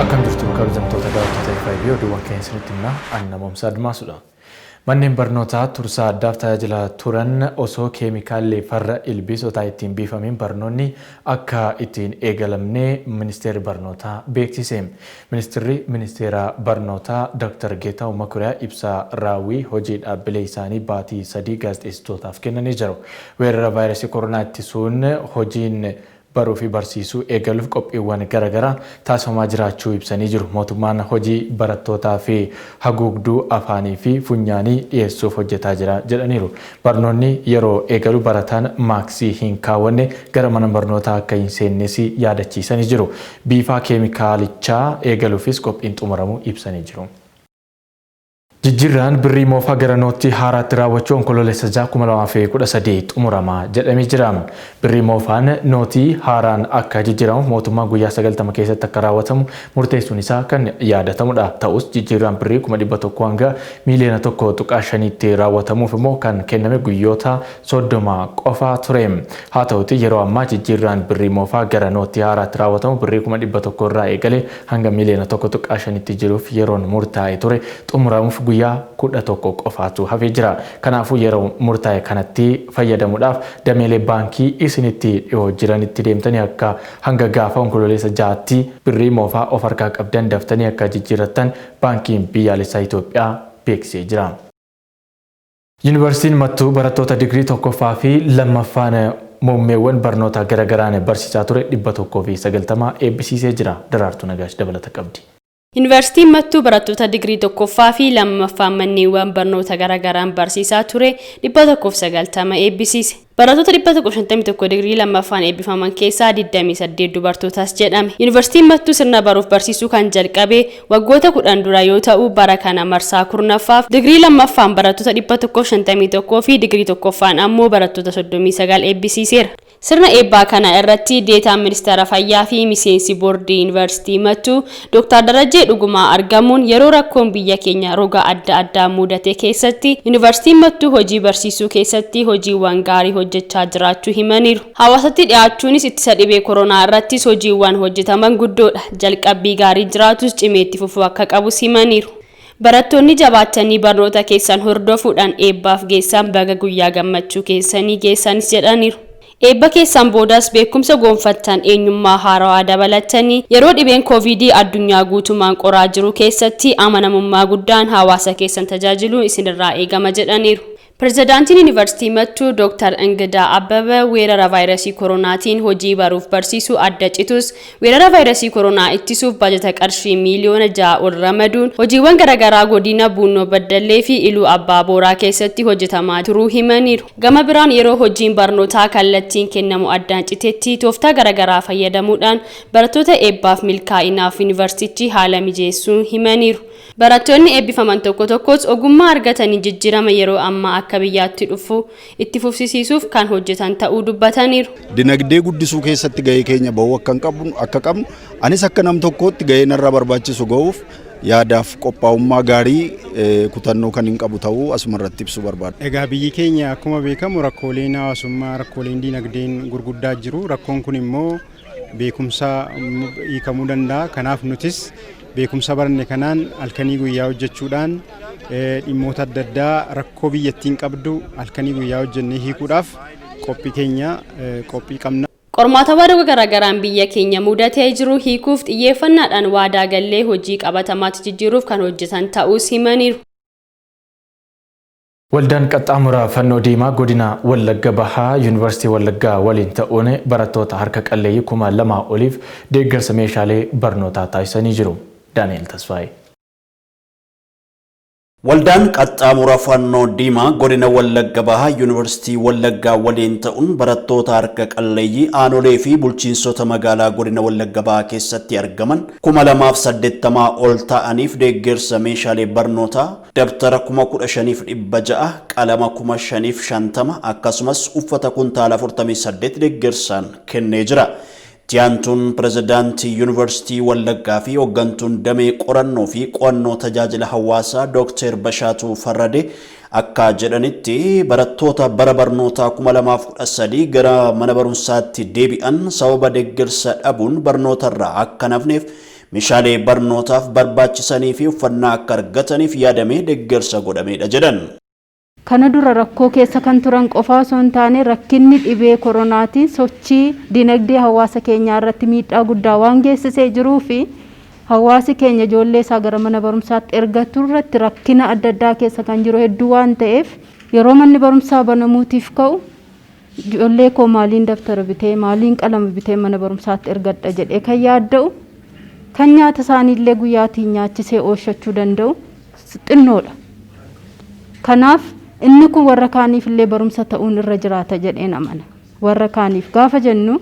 Akkam jirtu kabajamtoota daawwattoota FIB, oduuwwan keenya isinitti himna, ani Namoomsa Admaasudha. Manneen barnootaa tursaa addaaf tajaajila turan osoo keemikaalli farra ilbiisotaa ittiin biifamiin barnoonni akka ittiin eegalamne Ministeerri Barnootaa beeksise. Ministirri Ministeera Barnootaa Dr. Geetaw Makuriyaa ibsa raawwii hojii dhaabbilee isaanii baatii 3 gaazexeessitootaaf kennanii jiru. Weerara vaayirasii koronaa ittisuun hojiin baruu fi barsiisuu eegaluuf qophiiwwan garagaraa taasifamaa jiraachuu ibsanii jiru. Mootummaan hojii barattootaa fi haguugduu afaanii fi funyaanii dhiyeessuuf hojjetaa jira jedhaniiru. Barnoonni yeroo eegalu barataan maaksii hin kaawwanne gara mana barnootaa akka hin seennes yaadachiisanii jiru. Biifaa keemikaalichaa eegaluufis qophiin xumuramuu ibsanii jiru. Jijjiirraan birrii moofaa gara noottii haaraatti raawwachuu Onkoloolessa 6, 2013 xumurama jedhamee jira. Birrii moofaan nootii haaraan akka jijjiiramuuf mootummaan guyyaa 90 keessatti akka raawwatamu murteessuun isaa kan yaadatamudha. Ta'us jijjiirraan birrii 100,000 hanga miiliyoona 1.5tti raawwatamuuf immoo kan kenname guyyoota 30 qofa ture. Haa ta'uutii yeroo ammaa jijjiirraan birrii moofaa gara noottii haaraatti raawwatamu birrii 100,000 irraa eegalee hanga miiliyoona 1.5tti jiruuf yeroon murtaa'e ture xumuramuuf guyyaa 11 qofaatu hafee jira. Kanaafuu yeroo murtaa'e kanatti fayyadamuudhaaf dameelee baankii isinitti dhihoo jiranitti deemtanii akka hanga gaafa Onkololeessa 6tti birrii moofaa of harkaa qabdan daftanii akka jijjiirrattan Baankiin Biyyaalessaa Itoophiyaa beeksisee jira. Yuunivarsiitiin Mattuu barattoota digirii 1ffaa fi 2ffaan muummeewwan barnoota garagaraan barsiisaa ture 190 eebbisiisee jira. Daraartuu Nagaash dabalata qabdi. Yuunivarsiitiin Mattuu barattoota digirii 1ffaa fi 2ffaan manneenwwan barnoota garagaraan barsiisaa ture 190 eebbisiise. Barattoota 151 digirii 2ffaan eebbifaman keessaa 28 dubartootas jedhame. Yuunivarsiitiin Mattuu sirna baruuf barsiisuu kan jalqabe waggoota 10 dura yoo ta'u, bara kana marsaa 10ffaaf digirii 2ffaan barattoota 151 fi digirii 1ffaan ammoo barattoota 39 eebbisiiseera. Sirna eebbaa kana irratti Deetaan Ministeera Fayyaa fi miseensi Boordii Yuunivarsiitii Mattuu Dooktar Darajjee Dhugumaa argamuun yeroo rakkoon biyya keenya roga adda addaan muudate keessatti Yuunivarsiitiin Mattuu hojii barsiisuu keessatti hojiiwwan gaarii hojjechaa jiraachuu himaniiru. Hawaasatti dhiyaachuunis ittisa dhibee koronaa irrattis hojiiwwan hojjetaman guddoodha. Jalqabbii gaariin jiraatus cimee itti fufuu akka qabus himaniiru. Barattoonni jabaattanii barnoota keessan hordofuudhaan eebbaaf geessan baga guyyaa gammachuu keessanii geessanis jedhaniiru. Eebba keessan boodas beekumsa goonfattan eenyummaa haarawaa dabalattanii yeroo dhibeen Kooviidii addunyaa guutumaan qoraa jiru keessatti amanamummaa guddaan hawaasa keessan tajaajiluun isinirraa eegama jedhaniiru. Pirezidaantiin Yuunivarsiitii Mattuu Dooktar Ingidaa Abbabee weerara vaayirasii koronaatiin hojii baruuf barsiisuu adda citus weerara vaayirasii koronaa ittisuuf baajata qarshii miiliyoona 6 ol ramaduun hojiiwwan garaagaraa godina Buunnoo Baddallee fi Iluu Abbaa Booraa keessatti hojjetamaa turuu himaniiru. Gama biraan yeroo hojiin barnootaa kallattiin kennamu addaan citetti tooftaa garaagaraa fayyadamuudhaan barattoota eebbaaf milkaa'inaaf yuunivarsiitichi haala mijeessuu himaniiru. Barattoonni eebbifaman tokko tokkos ogummaa argataniin jijjiirama yeroo ammaa akka biyyaatti dhufu itti fufsisiisuuf kan hojjetan ta'uu dubbataniiru. Dinagdee guddisuu keessatti gahee keenya bahuu akka qabnu akka qabnu anis akka nam tokkootti gahee narraa barbaachisu gahuuf yaadaaf qophaa'ummaa gaarii kutannoo kan hin qabu ta'uu asuma irratti ibsuu barbaada. Egaa biyyi keenya akkuma beekamu rakkooleen hawaasummaa, rakkooleen dinagdeen gurguddaa jiru. Rakkoon kun immoo beekumsa hiikamuu danda'a. Kanaaf nutis beekumsa baranne kanaan halkanii guyyaa hojjechuudhaan dhimmoota adda addaa rakkoo biyyattiin qabdu halkanii guyyaa hojjennee hiikuudhaaf qophii keenya qophii qabna. Qormaatawwan roga garaagaraan biyya keenya mudatee jiru hiikuuf xiyyeeffannaadhaan waadaa gallee hojii qabatamaatti jijjiiruuf kan hojjetan ta'uus himaniiru. Waldaan Qaxxaamura Fannoo Diimaa Godina Wallagga Bahaa Yuunivarsiitii Wallaggaa waliin ta'uun barattoota harka qalleeyyii 2000 oliif deeggarsa meeshaalee barnootaa taasisanii jiru. Daani'eel Tasfaayee. Waldaan Qaxxaamura Fannoo Diimaa Godina Wallagga Bahaa Yuunivarsiitii Wallaggaa waliin ta'uun barattoota harka qalleeyyii aanolee fi bulchiinsota magaalaa Godina Wallagga Bahaa keessatti argaman 2080 ol ta'aniif deeggarsa meeshaalee barnootaa dabtara 15,600, qalama 5,050 akkasumas uffata kuntaala 48 deeggarsaan kennee jira. Itti aantuun Pirezidaantii Yuunivarsiitii Wallaggaa fi hoggantuun damee qorannoo fi qo'annoo tajaajila hawaasaa Dookter Bashaatuu Farradee akka jedhanitti barattoota bara barnootaa 2013 gara mana barumsaatti deebi'an sababa deeggarsa dhabuun barnootarraa akka hin hafneef meeshaalee barnootaaf barbaachisanii fi uffannaa akka argataniif yaadamee deeggarsa godhamedha jedhan. Kana dura rakkoo keessa kan turan qofaa osoo hin taane, rakkinni dhibee koronaatiin sochii dinagdee hawaasa keenyaa irratti miidhaa guddaa waan geessisee jiruu fi hawaasi keenya ijoollee isaa gara mana barumsaatti ergatu irratti rakkina adda addaa keessa kan jiru hedduu waan ta'eef, yeroo manni barumsaa banamuutiif ka'u ijoollee koo maaliin daftara bitee, maaliin qalama bitee mana barumsaatti ergadha jedhee kan yaadda'u, kan nyaata isaaniillee guyyaatiin nyaachisee oolchachuu danda'u xinnoodha. Kanaaf inni kun warra kaaniif illee barumsa ta'uun irra jiraata jedheen amana. Warra kaaniif gaafa jennu,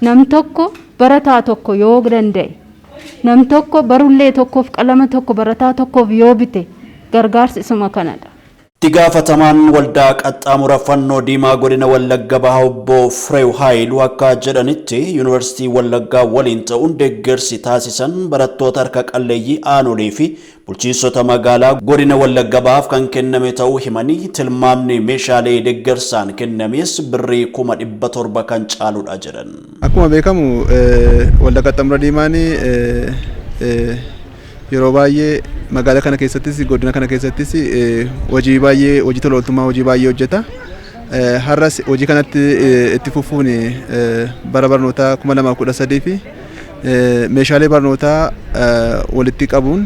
nam tokko barataa tokko yoo danda'e, nam tokko barullee tokkoof qalama tokko barataa tokkoof yoo bite, gargaarsi isuma kanadha. Itti gaafatamaan waldaa qaxxaamura fannoo diimaa godina Wallagga Bahaa obbo Fireew Haayiluu akka jedhanitti, Yuunivarsiitii Wallaggaa waliin ta'uun deeggarsi taasisan barattoota harka qalleeyyii aanolee fi bulchiinsota magaalaa godina Wallagga Bahaaf kan kenname ta'uu himanii, tilmaamni meeshaalee deeggarsaan kennames birrii 700,000 kan caaludha jedhan. Akkuma beekamu waldaa qaxxaamura diimaan yeroo baay'ee magaalaa kana keessattis godina kana keessattis hojii baay'ee, hojii tola ooltummaa, hojii baay'ee hojjeta. Har'as hojii kanatti itti fufuun bara barnootaa 2013 fi meeshaalee barnootaa walitti qabuun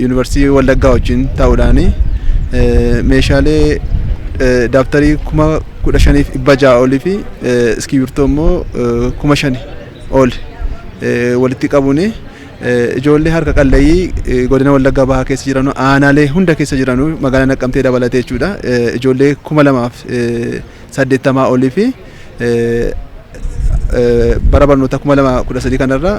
Yuunivarsiitii Wallaggaa wajjin ta'uudhaan meeshaalee daaftarii 15,600 olii fi iskiriiptoo immoo 5,000 ol walitti qabuun ijoollee harka qalleeyyii godina Wallaggaa Bahaa keessa jiranu, aanaalee hunda keessa jiranu, magaalaa Naqqamtee dabalatee jechuudha, ijoollee 2,080 olii fi bara barnoota 2013 kanarra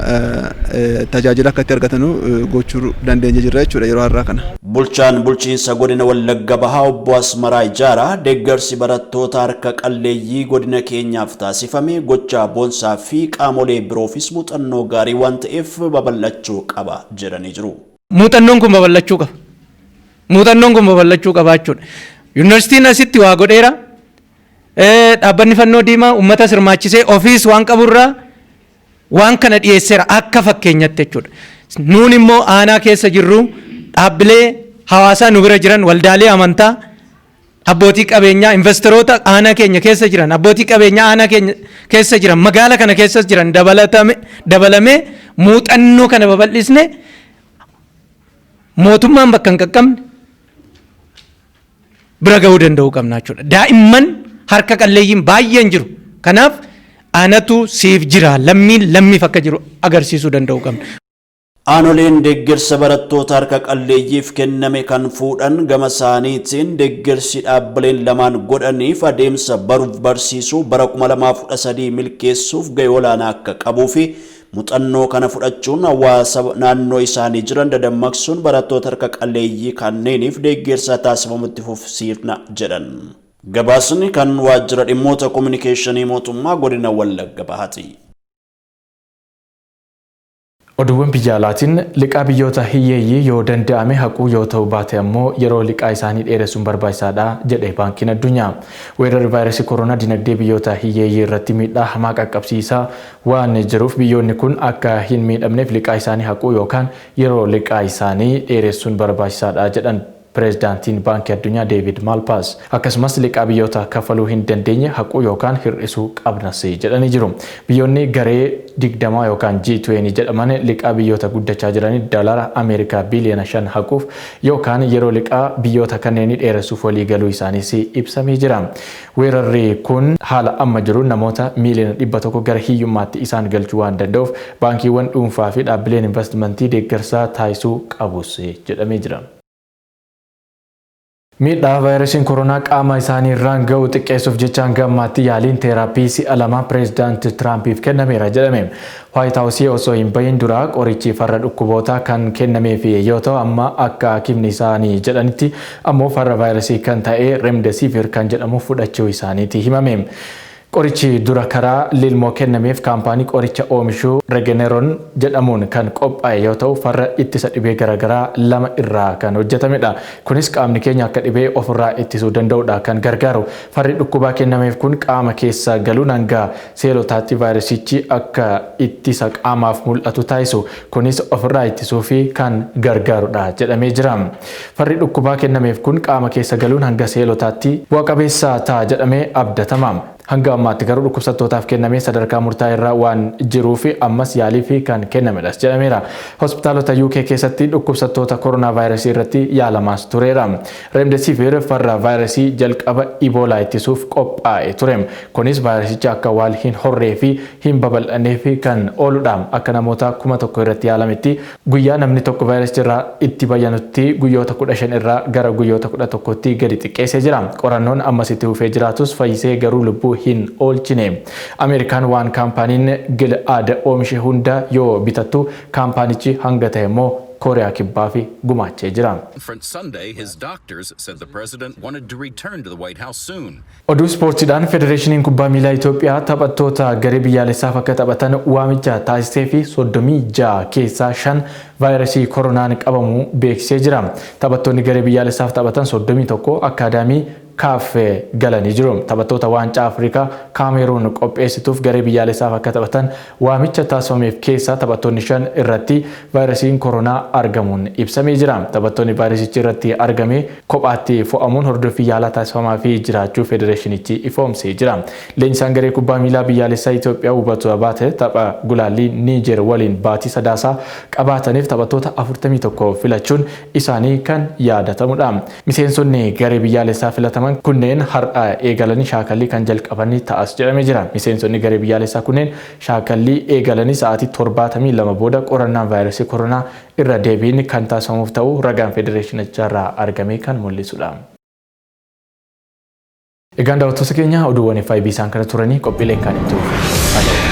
tajaajila akka itti argatanu gochuu dandeenya jirra jechuudha yeroo har'aa kana. Bulchaan bulchiinsa godina Wallagga Bahaa obbo Asmaraa Ijaaraa deeggarsi barattoota harka qalleeyyii godina keenyaaf taasifame gochaa boonsaa fi qaamolee biroofis muuxannoo gaarii waan ta'eef babal'achuu qaba jedhanii jiru. Muuxannoon kun babal'achuu qaba. Muuxannoon kun babal'achuu qaba jechuudha. Yuunivarsiitiin asitti waa godheera. Dhaabbanni fannoo diimaa uummata sirmaachisee ofiis waan qaburraa waan kana dhiyeesseera akka fakkeenyatti jechuudha. Nuun immoo aanaa keessa jirru, dhaabbilee hawaasaa nu bira jiran, waldaalee amantaa, abbootii qabeenyaa, investoroota aanaa keenya keessa jiran, abbootii qabeenyaa aanaa keenya keessa jiran, magaala kana keessa jiran dabalamee muuxannoo kana babal'isne mootummaan bakka hin qaqqabne bira gahuu danda'uu qabna jechuudha. Daa'imman harka qalleeyyiin baay'een jiru. Kanaaf anatu siif jira, lammiin lammiif akka jiru agarsiisuu danda'uu qabna. Aanoleen deeggarsa barattoota harka qalleeyyiif kenname kan fuudhan gama isaaniitiin, deeggarsi dhaabbileen lamaan godhaniif adeemsa baruuf barsiisuu bara 2013 milkeessuuf gahee olaanaa akka qabuu fi muuxannoo kana fudhachuun hawaasa naannoo isaanii jiran dadammaqsuun barattoota harka qalleeyyii kanneeniif deeggarsa taasifamutti fufsiifna jedhan. Gabaasni kan waajjira dhimmoota kominikeeshinii mootummaa godina Wallagga Bahaati. Oduuwwan biyya alaatiin, liqaa biyyoota hiyyeeyyii yoo danda'ame haquu, yoo ta'u baate ammoo yeroo liqaa isaanii dheeressuun barbaachisaadha jedhe Baankiin Addunyaa. Weerarri vaayirasii koronaa dinagdee biyyoota hiyyeeyyii irratti miidhaa hamaa qaqqabsiisaa waan jiruuf, biyyoonni kun akka hin miidhamneef liqaa isaanii haquu yookaan yeroo liqaa isaanii dheeressuun barbaachisaadha jedhan pireezidaantiin Baankii Addunyaa Deevid Maalpaas. Akkasumas liqaa biyyoota kaffaluu hin dandeenye haquu yookaan hir'isuu qabnas jedhanii jiru. Biyyoonni garee 20 yookaan G20 jedhaman liqaa biyyoota guddachaa jiranii doolara Ameerikaa biiliyoona 5 haquuf yookaan yeroo liqaa biyyoota kanneenii dheeressuuf walii galuu isaaniis ibsamee jira. Weerarri kun haala amma jiru namoota miiliyoona 100 gara hiyyummaatti isaan galchuu waan danda'uuf, baankiiwwan dhuunfaa fi dhaabbileen investimentii deeggarsaa taasisuu qabus jedhamee jira. Miidhaa vaayirasiin koronaa qaama isaanii irraan ga'u xiqqeessuuf jecha hanga ammaatti yaaliin teeraappii si'a lama pireezidaanti Tiraampiif kennameera jedhame. Waayit Haawusii osoo hin bahin dura qorichi farra dhukkubootaa kan kennameefi yoo ta'u, amma akka hakimni isaanii jedhanitti ammoo farra vaayirasii kan ta'e Remdesivir kan jedhamu fudhachuu isaaniiti himame. Qorichi dura karaa lilmoo kennameef kaampaanii qoricha oomishuu Regeneron jedhamuun kan qophaa'e yoo ta'u, farra ittisa dhibee garaagaraa lama irraa kan hojjetamedha. Kunis qaamni keenya akka dhibee ofirraa ittisuu danda'udha kan gargaaru. Farri dhukkubaa kennameef kun qaama keessa galuun hanga seelotaatti vaayirasichi akka ittisa qaamaaf mul'atu taasisu. Kunis ofirraa ittisuu fi kan gargaarudha jedhamee jira. Farri dhukkubaa kennameef kun qaama keessa galuun hanga seelotaatti bu'a qabeessa ta'a jedhamee abdatama. Hanga ammaatti garuu dhukkubsattootaaf kennamee sadarkaa murtaa'e irra waan jiruu fi ammas yaalii fi kan kennamedhas jedhameera. Hospitaalota UK keessatti dhukkubsattoota koronaa vaayirasii irratti yaalamaas tureera. Remdesivir farra vaayirasii jalqaba Iboolaa ittisuuf qophaa'e ture. Kunis vaayirasicha akka wal hin horree fi hin babal'anneef kan ooludha. Akka namoota 1000 irratti yaalametti guyyaa namni tokko vaayirasicha irraa itti bayyanutti guyyoota 15 irraa gara guyyoota 11tti gadi xiqqeessee jira. Qorannoon ammas itti fufee jiraatus fayyisee garuu lubbuu hin oolchine. Ameerikaan waan kaampaaniin Gilead oomishe hunda yoo bitattu, kaampaanichi hanga ta'e immoo Kooriyaa Kibbaa fi gumaachee jira. Sunday, his doctors said the president wanted to return to the White House soon. Oduu ispoortiidhaan, Federeeshiniin Kubbaa Miilaa Itoophiyaa taphattoota garee biyyaalessaaf akka taphatan waamicha taasisee fi 36 keessaa 5 vaayirasii koronaan qabamuu beeksisee jira. Taphattoonni garee biyyaalessaaf taphatan 31 akkaadaamii CAF galanii jiru. Taphattoota Waancaa Afrikaa Kaameruun qopheessituuf garee biyyaalessaaf akka taphatan waamicha taasifameef keessaa taphattoonni 5 irratti vaayirasiin koronaa argamuun ibsamee jira. Taphattoonni vaayirasichi irratti argame kophaatti fo'amuun hordoffii yaalaa taasifamaa fi jiraachuu federeeshinichi ifoomsee jira. Leenjisaan garee kubbaa miilaa biyyaalessaa Itoophiyaa Wubatu Abaate tapha gulaallii Niijer waliin baatii Sadaasaa qabaataniif taphattoota 41 filachuun isaanii kan yaadatamudha. Miseensonni garee biyyaalessaa filataman kunneen har'a eegalanii shaakallii kan jalqabanii ta'as jedhamee jira. Miseensonni garee biyyaalessaa kunneen shaakallii eegalanii sa'aatii 72 booda qorannaan vaayirasii koronaa irra deebiin kan taasifamuuf ta'u ragaan federeeshinichaa irraa argame kan mul'isudha. Egaan daawwattoota keenya, oduuwwan FIB isaan kana turanii, qophiileen kan itti fufu.